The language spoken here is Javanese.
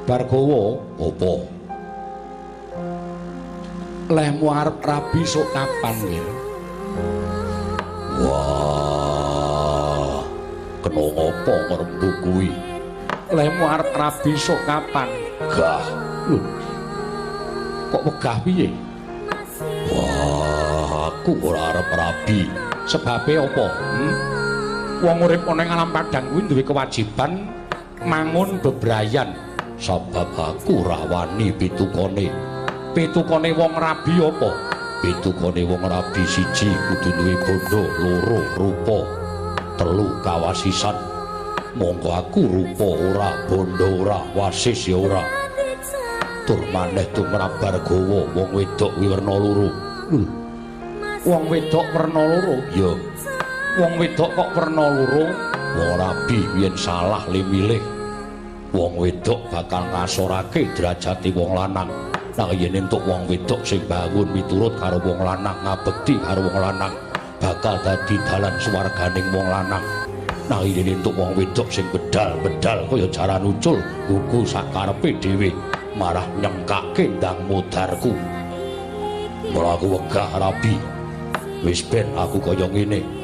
Bargawa apa? Lehmu arep rabi sok kapan, Wir? Wah, kena ngopo ngrembug kuwi? Lehmu arep rabi sok kapan? Gah. Lho. Kok wegah piye? Wah, aku ora arep rabi. Sebabe apa? Hmm? Wong urip ana ing alam padang kuwi duwe kewajiban mangun bebrayan. Sebab aku ora wani pitukane. Pitukane wong rabi apa? Pitukane wong rabi siji kudu duwe bondo, loro rupa, telu kawasisan. Monggo aku rupa ora, bondo ora, wasis ya ora. Tur maneh tumrap Bargawa wong wedok kuwi werna loro. Lho. Wong wedok werna loro? Ya. Wong wedok kok werna loro? Wong rabi yen salah le milih, wong wedok bakal ngasorake derajate wong lanang. Nah yen entuk wong wedok sing bangun miturut karo wong lanang, ngabekti karo wong lanang, bakal dadi dalan swarganing wong lanang. Nah yen entuk wong wedok sing bedal-bedal kaya jaran ucul, gugu sakarepe dhewe, marah nyengkake ndang modarku. Mula aku wegah rabi. Wis ben aku kaya ngene.